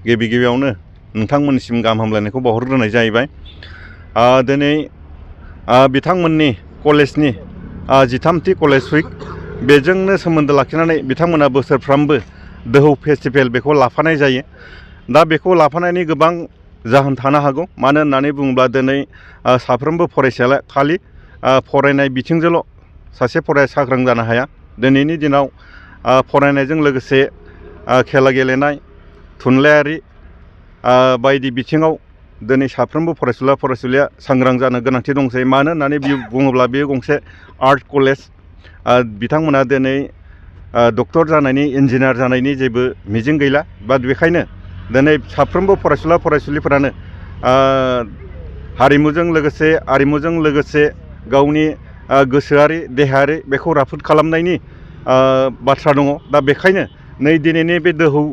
गिबि गिबियावनो नोंथांमोननिसिम गाहाम हामलायनायखौ बावहरग्रोनाय जाहैबाय। दिनै बिथांमोननि कलेजनि 13थि कलेज उइक बेजोंनो सोमोन्दो लाखिनानै बिथांमोना बोसोरफ्रामबो दोहौ फेस्टिभेल बेखौ लाफानाय जायो। दा बेखौ लाफानायनि गोबां जाहोन थानो हागौ। मानो होननानै बुङोब्ला दिनै साफ्रोमबो फरायसाया खालि फरायनाय बिथिंजोंल' सासे फरायसा सांग्रां जानो हाया। दिनैनि दिनाव फरायनायजों लोगोसे खेला गेलेनाय, थुनलाइयारि बायदि बिथिङाव दिनै साफ्रोमबो फरायसुला फरायसुलिया सांग्रां जानो गोनांथि दंसै। मानो होननानै बुङोब्ला बेयो गंसे आर्ट कलेज। बिथांमोना दिनै डक्टर जानायनि, इन्जिनियार जानायनि जेबो मिजिं गैला। बेखायनो दिनै साफ्रोमबो फरायसुला फरायसुलिफोरानो हारिमुजों लोगोसे गावनि गोसोआरि देहायारि बेखौ राफोद खालामनायनि बाथ्रा दङ। दा बेखायनो नै दिनैनि बे दोहौ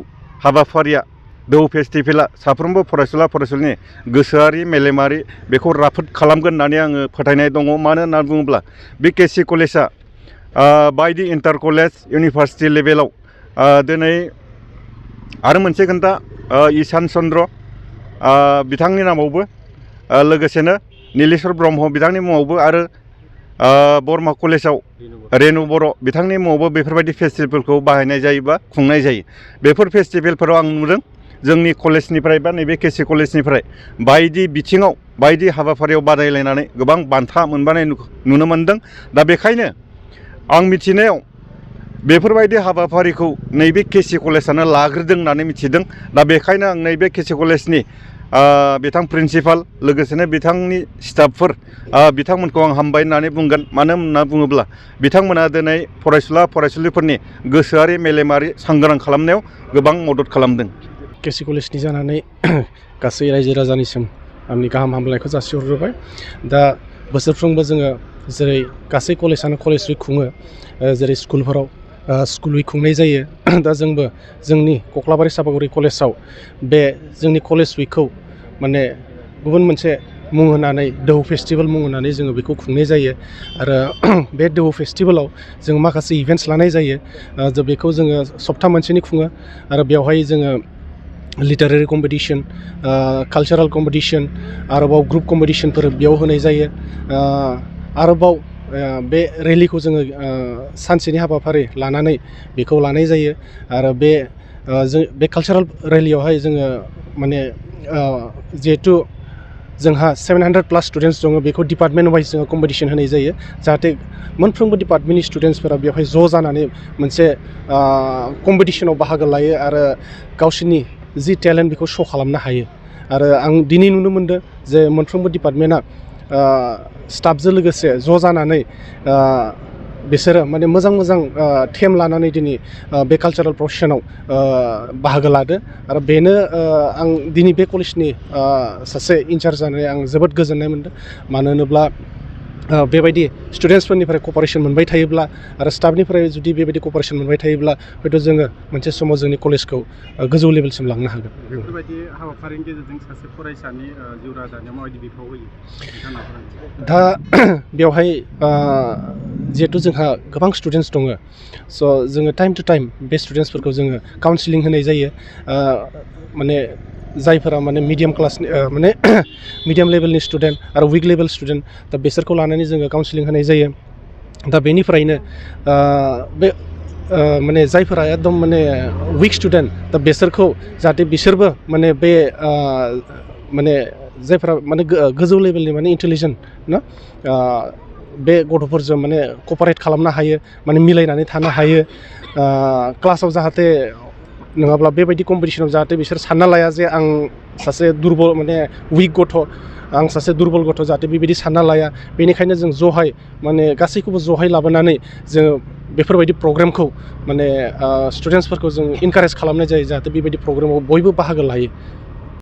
हाबाफारिया, दोहौ फेस्टिभेला साफ्रोमबो फरायसुला फरायसुलिनि गोसोआरि मेलेमारि बेखौ राफोद खालामगोन होननानै आङो फोथायनाय दङ। मानो होननानै बुङोब्ला बे केसि कलेजआ बायदि इन्टार कलेज इउनिभार्सिटि लेभेलाव दिनै आरो मोनसे खोन्था ईशान चन्द्र बिथांनि नामावबो, लोगोसेनो नीलेश्वर ब्रह्म बिथांनि मुङावबो, आरो बरमा कलेजाव रेनु बर' बिथांनि मुङावबो बेफोरबायदि फेस्टिभेलखौ बाहायनाय जायो बा खुंनाय जायो। बेफोर फेस्टिभेलफोराव आं नुदों जोंनि कलेजनिफ्राय बा नैबे केसि कलेजनिफ्राय बायदि बिथिङाव बायदि हाबाफारियाव बादायलायनानै गोबां बान्था मोनबानाय नुनो मोनदों। दा बेखायनो आं मिथिनायाव बेफोरबायदि हाबाफारिखौ नैबे केसि कलेजआनो लाग्रोदों होननानै मिथिदों। दा बेखायनो आं नैबे केसि कलेजनि बिथां प्रिन्सिपाल लोगोसेनो बिथांनि स्टाफफोर बिथांमोनखौ आं हामबाय होननानै बुंगोन। मानो होनना बुङोब्ला बिथांमोना दिनै फरायसुला फरायसुलिफोरनि गोसोआरि मेलेमारि सांग्रां खालामनायाव गोबां मदद खालामदों। केसि कलेजनि जानानै गासै रायजो राजानिसिम आंनि गाहाम हामलायनायखौ जासिहरग्रोबाय। दा बोसोरफ्रोमबो जोङो जेरै गासै कलेजआनो कलेज उइक खुङो, जेरै स्कुलफोराव स्कुल उइक खुंनाय जायो। दा जोंबो जोंनि कक्लाबारि चापागुरि कलेजाव बे जोंनि कलेज उइकखौ माने गुबुन मोनसे मुं होनानै दोहौ फेस्टिभेल मुं होनानै जोङो बेखौ खुंनाय जायो। आरो बे दोहौ फेस्टिभेलाव जों माखासे इभेन्ट्स लानाय जायो। बेखौ जोङो सप्ता मोनसेनि खुङो आरो बेवहाय जोङो लिटारेरि कम्पिटिसन, कालचारेल कम्पिटिसन, आरोबाव ग्रुप कम्पिटिसनफोर बेयाव होनाय जायो। आरोबाव बे रेलिखौ जोङो सानसेनि हाबाफारि लानानै बेखौ लानाय जायो। आरो बे कालचारेल रेलियावहाय जोङो माने जिहेथु जोंहा 700+ स्टुडेन्टस दङ, बेखौ डिपार्टमेन्ट वाइज जोङो कम्पिटिसन होनाय जायो, जाहाथे मोनफ्रोमबो डिपार्टमेन्टनि स्टुडेन्टसफोरा बेवहाय ज' जानानै मोनसे कम्पिटिसनाव बाहागो लायो आरो गावसोरनि जि टेलेन्ट बेखौ श' खालामनो हायो। आरो आं दिनै नुनो मोनदों जे मोनफ्रोमबो डिपार्टमेन्टआ स्टाफजों लोगोसे ज' जानानै बिसोरो माने मोजां थेम लानानै दिनै बे कालचारेल प्रसेसनाव बाहागो लादो। आरो बेनो आं दिनै बे कलेजनि सासे इनचार्ज जानानै आं जोबोद गोजोननाय मोनदों। मानो होनोब्ला बेबायदि स्टुडेन्टसफोरनिफ्राय कपारेसन मोनबाय थायोब्ला आरो स्टाफनिफ्राय जुदि बेबायदि कपारेसन मोनबाय थायोब्ला हयथ' जोङो मोनसे समाव जोंनि कलेजखौ गोजौ लेभेलसिम लांनो हागोन। बेफोरबायदि हाबाफारिनि गेजेरजों सासे फरायसानि जिउ राहायाव माबायदि बिफाव होयो? दा बेवहाय जिहेथु जोंहा गोबां स्टुडेन्टस दङ, स' जोङो टाइम टु टाइम बे स्टुडेन्टसफोरखौ जोङो काउन्सिलिं होनाय जायो। माने जायफोरा माने मिडियाम क्लासनि माने मिडियाम लेभेलनि स्टुडेन्ट आरो उइक लेभेल स्टुडेन्ट, दा बिसोरखौ लानानै जोङो काउन्सिलिं होनाय जायो। दा बेनिफ्रायनो बे माने जायफोरा एकदम माने उइक स्टुडेन्ट, दा बिसोरखौ जाहाथे बिसोरबो माने बे माने जायफोरा माने गोजौ लेभेलनि माने इन्टेलिजेन्ट ना, बे गथ'फोरजों माने कपारेट खालामनो हायो, माने मिलायनानै थानो हायो क्लासाव, जाहाथे नङाब्ला बेबायदि कम्पिटिसनाव जाहाथे बिसोर सानना लाया जे आं सासे दुरबल माने उइक गथ', आं सासे दुरबल गथ' जाहाथे बेबायदि सानना लाया बेनिखायनो जों जहाय माने गासैखौबो जहाय लाबोनानै जोङो बेफोरबायदि प्रग्रामखौ माने स्टुडेन्टसफोरखौ जों इनकारेज खालामनाय जायो जाहाथे बेबायदि प्रग्रामाव बयबो बाहागो लायो।